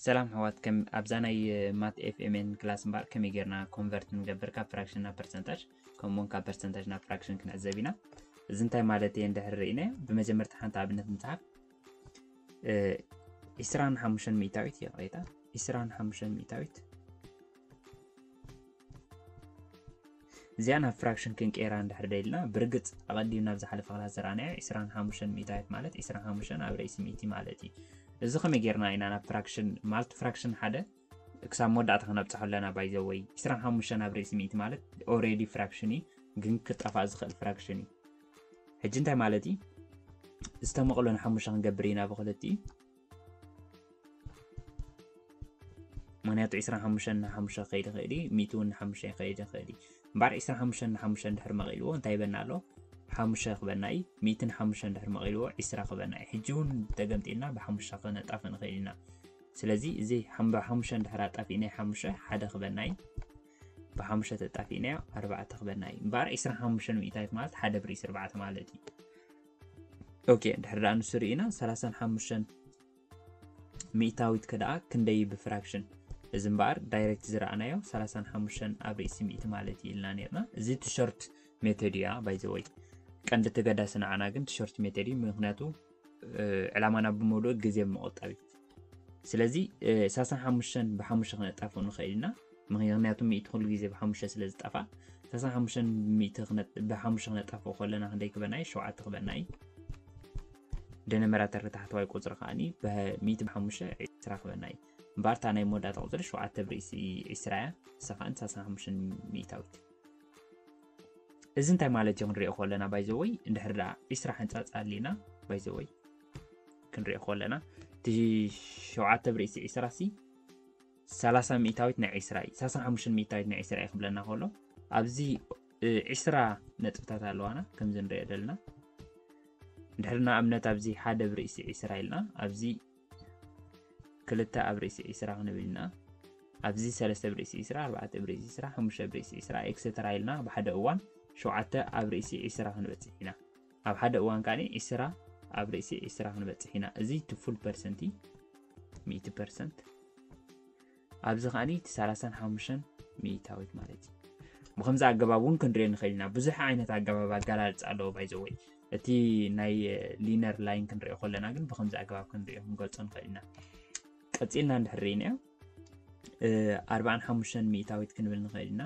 ሰላም ኣሕዋት፣ ከም ኣብዛ ናይ ማት ኤፍኤምኤን ክላስ እምበኣር ከመይ ጌርና ኮንቨርት ንገብር ካብ ፍራክሽን ናብ ፐርሰንታጅ፣ ከምኡውን ካብ ፐርሰንታጅ ናብ ፍራክሽን ክንዕዘብ ኢና። እዚ እንታይ ማለት እየ እንድሕር ርኢናዮ፣ ብመጀመርታ ሓንቲ ኣብነት ንጽሓፍ። ዒስራን ሓሙሽተን ሚእታዊት እየ ቕሬታ። ዒስራን ሓሙሽተን ሚእታዊት እዚኣ ናብ ፍራክሽን ክንቀይራ እንድሕር ደሊና፣ ብርግጽ ኣቐዲምና ኣብ ዝሓለፈ ክላስ ዝረኣናዮ ዒስራን ሓሙሽተን ሚእታዊት ማለት ዒስራን ሓሙሽተን ኣብ ርእሲ ሚእቲ ማለት እዩ። እዚ ከመይ ጌርና ኢና ናብ ፍራክሽን ማለት ፍራክሽን ሓደ ክሳብ መወዳእታ ክነብጽሖ ኣለና። ባይዘወይ ዒስራን ሓሙሽተን ኣብ ርእሲ ሚእቲ ማለት ኦሬዲ ፍራክሽን እዩ፣ ግን ክጠፋእ ዝኽእል ፍራክሽን እዩ። ሕጂ እንታይ ማለት እዩ? ዝተመቕሎ ንሓሙሽተ ክንገብር ኢና ብክልቲኡ። ምክንያቱ ዒስራን ሓሙሽተን ንሓሙሽተ ክኸይድ ይኽእል እዩ፣ ሚእቲ እውን ንሓሙሽተ ክኸይድ ይኽእል እዩ። እምበኣር ዒስራን ሓሙሽተን ንሓሙሽተ እንድሕር መቒልዎ እንታይ ይበና ኣሎ? ሓሙሽተ ክበና እዩ። ሚእቲ ንሓሙሽተ እንድሕር መቒልዎ ዒስራ ክበና እዩ። ሕጂ እውን ተገምጢልና ብሓሙሽተ ክነጣፍ ንኽእል ኢና። ስለዚ እዚ ሓም- ብሓሙሽተ እንድሕር ኣጣፊእናዮ ሓሙሽተ ሓደ ክበና እዩ። ብሓሙሽተ ተጣፊእናዮ ኣርባዕተ ክበና እዩ። እምበኣር ዒስራን ሓሙሽተን ሚእታዊት ማለት ሓደ ብርእሲ ኣርባዕተ ማለት እዩ። ኦኬ፣ ድሕሪ ደኣ ንሱ ርኢና ሰላሳን ሓሙሽተን ሚእታዊት ከደኣ ክንደይ ብፍራክሽን? እዚ እምበኣር ዳይሬክት ዝረኣናዮ ሰላሳን ሓሙሽተን ኣብ ርእሲ ሚእቲ ማለት እዩ ኢልና ነርና። እዚ ቲሸርት ሜቶድ እያ ባይዘወይ። ቀንዲ ተገዳሲ ንዓና ግን ቲሸርት ሜቶድ እዩ፣ ምክንያቱ እ፣ ዕላማና ብምሉእ ግዜ ምቑጣብ እዩ። ስለዚ እ፣ ሰላሳን ሓሙሽተን ብሓሙሽተ ክነጣፍኦ ንኽእል ኢና። ምክንያቱ ሚእቲ ኩሉ ግዜ ብሓሙሽተ ስለ ዝጠፋእ፣ ሰላሳን ሓሙሽተን ሚእቲ ክነ- ብሓሙሽተ ክነጣፍኦ ከለና ክንደይ ክበና እዩ? ሸውዓተ ክበና እዩ። ደነመራተር ታሕተዋይ ቁፅሪ ከዓኒ ብሚእቲ ብሓሙሽተ ዒስራ ክበና እዩ። እምበኣር እታ ናይ መወዳእታ ቁፅሪ ሸውዓተ ብርእሲ ዒስራ እያ። ንሳ ከዓኒ ሰላሳን ሓሙሽተን ሚእታዊት። እዚ እንታይ ማለት እዩ ክንሪኦ ከለና ባይዘወይ እንድሕር ደኣ ዒስራ ሕንፃፅ ኣሊና ባይዘወይ ክንሪኦ ከለና እቲ ሸውዓተ ብርእሲ ዒስራ ሲ ሰላሳ ሚእታዊት ናይ ዒስራ እዩ። ሰላሳን ሓሙሽተን ሚእታዊት ናይ ዒስራ እዩ ክብለና ከሎ ኣብዚ እ፣ ዒስራ ነጥብታት ኣለዋና ከምዚ ንሪኦ ዘለና። እንድሕር ንኣብነት ኣብዚ ሓደ ብርእሲ ዒስራ ኢልና ኣብዚ ክልተ ኣብ ርእሲ ዒስራ ክንብል ኢና። ኣብዚ ሰለስተ ብርእሲ ዒስራ፣ ኣርባዕተ ብርእሲ ዒስራ፣ ሓሙሽተ ብርእሲ ዒስራ ኤክሰተራ ኢልና ብሓደ እዋን ሸውዓተ ኣብ ርእሲ ዒስራ ክንበጽሕ ኢና። ኣብ ሓደ እዋን ከኣ ዒስራ ኣብ ርእሲ ዒስራ ክንበጽሕ ኢና። እዚ እቲ ፉል ፐርሰንት እዩ፣ ሚእቲ ፐርሰንት። ኣብዚ ከኣ እቲ ሰላሳን ሓሙሽተን ሚእታዊት ማለት እዩ። ብከምዚ ኣገባብ እውን ክንሪኦ ንኽእል ኢና። ብዙሕ ዓይነት ኣገባብ ኣገላልጻ ኣለዎ ባይዘወይ። እቲ ናይ ሊነር ላይን ክንሪኦ ከለና ግን ብከምዚ ኣገባብ ክንሪኦ ክንገልጾ ንኽእል ኢና። ቀጺልና እንድሕር ርኢናዮ እ፣ ኣርባዓን ሓሙሽተን ሚእታዊት ክንብል ንኽእል ኢና።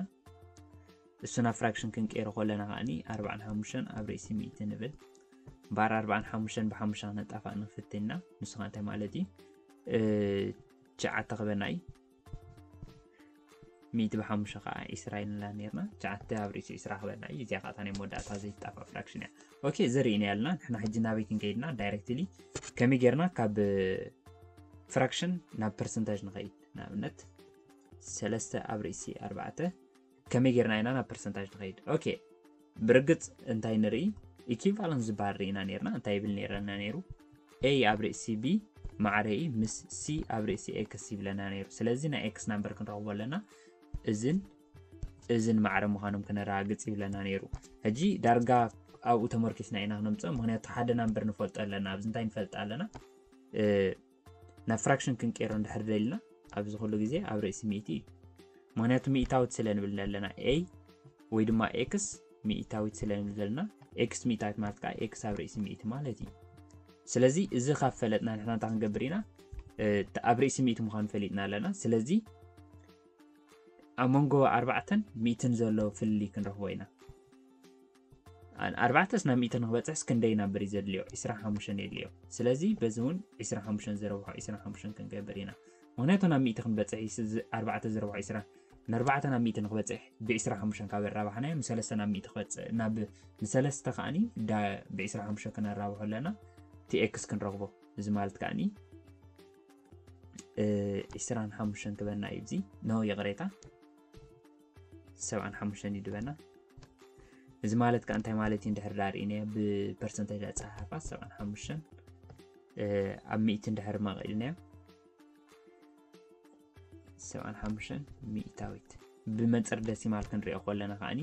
እሱ ናብ ፍራክሽን ክንቀይሮ ከለና ከኣኒ ኣርባዓን ሓሙሽተን ኣብ ርእሲ ሚእቲ ንብል። እምበኣር ኣርባዓን ሓሙሽተን ብሓሙሽተ ክነጣፋእ ንፍትን ኢና። ንሱ ከኣ እንታይ ማለት እዩ? እ፣ ትሽዓተ ክበና እዩ። ሚእቲ ብሓሙሽተ ከኣ ዒስራ ኢልና ነርና። ትሽዓተ ኣብ ርእሲ ዒስራ ክበና እዩ። እዚኣ ከኣ እታ ናይ መወዳእታ ዘይትጣፋእ ፍራክሽን እያ። ኦኬ፣ እዚ ርኢና ኣለና። ንሕና ሕጂ ናበይ ክንከይድና? ዳይሬክትሊ ከመይ ጌርና ካብ ፍራክሽን ናብ ፐርሰንታጅ ንኸይድ? ንኣብነት ሰለስተ ኣብ ርእሲ ኣርባዕተ ከመይ ጌርና ኢና ናብ ፐርሰንታጅ ንኸይድ? ኦኬ፣ ብርግጽ እንታይ ንርኢ? ኢኪቫለንስ ዝበሃል ርኢና ነርና። እንታይ ይብል ነርና ነይሩ? ኤ ኣብ ርእሲ ቢ ማዕረ ኢ ምስ ሲ ኣብ ርእሲ ኤክስ ይብለና ነይሩ። ስለዚ ናይ ኤክስ ናምበር ክንረኽቦ ኣለና። እዝን እዝን ማዕረ ምዃኖም ክነረጋግጽ ይብለና ነይሩ። ሕጂ ዳርጋ ኣብኡ ተመርኪስና ኢና ክነምጽኦ፣ ምኽንያቱ ሓደ ናምበር ንፈልጦ ኣለና። ኣብዚ እንታይ ንፈልጥ ኣለና? እ፣ ናብ ፍራክሽን ክንቀይሮ እንድሕር ደሊና ኣብዚ ኩሉ ግዜ ኣብ ርእሲ ሚእቲ እዩ። ምኽንያቱ ሚእታዊት ስለ ንብል ዘለና ኤ ወይ ድማ ኤክስ ሚእታዊት ስለ ንብል ዘለና ኤክስ ሚእታዊት ማለት ከዓ ኤክስ ኣብ ርእሲ ሚእቲ ማለት እዩ። ስለዚ እዚ ካብ ፈለጥና ንሕና እንታይ ክንገብር ኢና? እ፣ ኣብ ርእሲ ሚእቲ ምዃኑ ፈሊጥና ኣለና። ስለዚ ኣብ መንጎ ኣርባዕተን ሚእትን ዘሎ ፍልልይ ክንረኽቦ ኢና። ኣን-፣ ኣርባዕተስ ናብ ሚእቲ ንክበፅሕስ ክንደይ ናምበር እዩ ዘድልዮ? ዒስራን ሓሙሽተን የድልዮ። ስለዚ በዚ እውን ዒስራን ሓሙሽተን ዝረብሖ ዒስራን ሓሙሽተን ክንገብር ኢና። ምክንያቱ ናብ ሚእቲ ክንበፅሕ እዩ፣ እዚ ኣርባዕተ ዝረብሖ ዒስራ፣ ንኣርባዕተ ናብ ሚእቲ ንክበፅሕ ብዒስራን ሓሙሽተን ካብ ኣራባሕናዮ ንሰለስተ ናብ ሚእቲ ክበፅሕ፣ ናብ ንሰለስተ ከዓኒ ዳ-፣ ብዒስራን ሓሙሽተን ክነራብሖ ኣለና፣ እቲ ኤክስ ክንረኽቦ። እዚ ማለት ከዓኒ እ፣ ዒስራን ሓሙሽተን ክበና እዩ። እዚ ኖ፣ ይቕሬታ፣ ሰብዓን ሓሙሽተን እዩ ድበና። እዚ ማለት ከኣ እንታይ ማለት እዩ? እንድሕር ዳኣ ርኢናዮ ብፐርሰንቴጅ ኣጸሓሕፋ ሰብዓን ሓሙሽተን፣ እ፣ ኣብ ሚእቲ እንድሕር መቒልናዮ ሰብዓን ሓሙሽተን ሚእታዊት። ብመንጽር ደሲማል ክንሪኦ ከለና ከኣኒ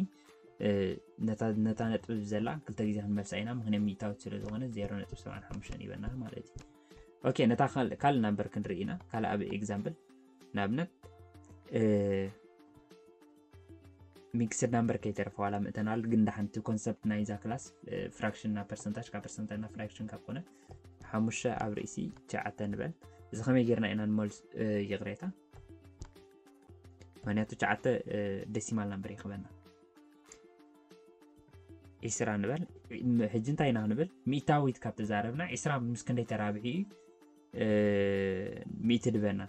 ነታ ነጥብ ዘላ ክልተ ግዜ ክንመልሳ ኢና፣ ምክንያት ሚእታዊት ስለ ዝኾነ ዜሮ ነጥቢ ሰብዓን ሓሙሽተን ይበና ማለት እዩ። ኦኬ፣ ነታ ካልእ ናምበር ክንርኢ ኢና። ካልእ ኣብ ኤግዛምፕል ንኣብነት ሚክስድ ናምበር ከይተረፈ ዋላ ምእተናል፣ ግን ደሓንቲ ኮንሰፕት ናይዛ ክላስ ፍራክሽን እና ፐርሰንታጅ፣ ካብ ፐርሰንት እና ፍራክሽን ካብ ኮነ ሓሙሽተ ኣብ ርእሲ ትሽዓተ ንበል። እዚ ከመይ ጌርና ኢና ንመልስ? ይቕሬታ፣ ምክንያቱ ትሽዓተ ደሲማል ናምበር ይኽበና። ዒስራ ንበል። ሕጂ እንታይ ኢና ክንብል? ሚእታዊት ካብ ተዛረብና ዒስራ ምስ ክንደይ ተራብሒ እዩ ሚእቲ ድበና?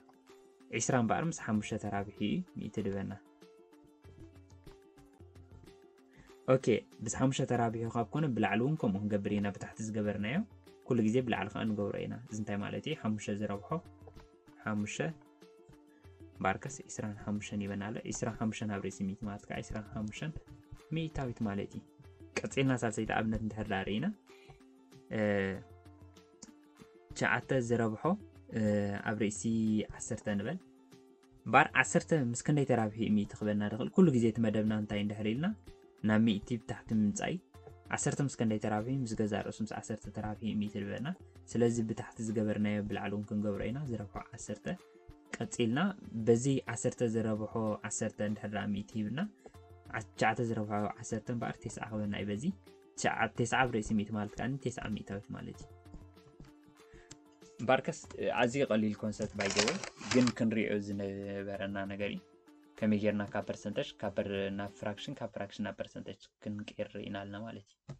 ዒስራ እምበኣር ምስ ሓሙሽተ ተራብሒ እዩ ሚእቲ ድበና። ኦኬ፣ ምስ ሓሙሽተ ተራቢሑ ካብ ኮነ ብላዕሊ እውን ከምኡ ክንገብር ኢና። ብታሕቲ ዝገበርናዮ ኩሉ ግዜ ብላዕሊ ከዓ ንገብሮ ኢና። እዚ እንታይ ማለት እዩ? ሓሙሽተ ዝረብሖ ሓሙሽተ ባርከስ ዒስራን ሓሙሽተን ይበና ኣሎ። ዒስራን ሓሙሽተን ኣብ ርእሲ ሚእቲ ማለት ከዓ ዒስራን ሓሙሽተን ሚእታዊት ማለት እዩ። ቀፂልና ሳልሰይቲ ኣብነት እንድሕር ዳኣ ርኢና ትሽዓተ ዝረብሖ ኣብ ርእሲ ዓሰርተ ንበል። ባር ዓሰርተ ምስ ክንደይ ተራብሒ እዩ ሚእቲ ክበልና ድኽእል? ኩሉ ግዜ እቲ መደብና እንታይ እንድሕር ኢልና ናብ ሚእቲ ብታሕቲ ምምጻእ። ዓሰርተ ምስ ክንደይ ተራብሒ? ምስ ገዛእ ርእሱ ምስ ዓሰርተ ተራብሒ እዩ ሚእቲ ዝበና። ስለዚ ብታሕቲ ዝገበርናዮ ብላዕሊ እውን ክንገብሮ ኢና። ዝረብሖ ዓሰርተ ቀጺልና በዚ ዓሰርተ ዝረብሖ ዓሰርተ እንድሕር ደኣ ሚእቲ ሂብና ትሽዓተ ዝረብሖ ዓሰርተ እምበኣር ቴስዓ ክበና እዩ። በዚ ትሽዓ ቴስዓ ኣብ ርእሲ ሚእቲ ማለት ከዓ ቴስዓ ሚእታዊት ማለት እዩ። ባርከስ ኣዝዩ ቀሊል ኮንሰፕት ባይ ዘ ወይ፣ ግን ክንሪኦ ዝነበረና ነገር እዩ። ከመይ ጌርና ካብ ፐርሰንተጅ ካብ ናብ ፍራክሽን ካብ ፍራክሽን ናብ ፐርሰንተጅ ክንቀይር ርኢና ኣለና ማለት እዩ።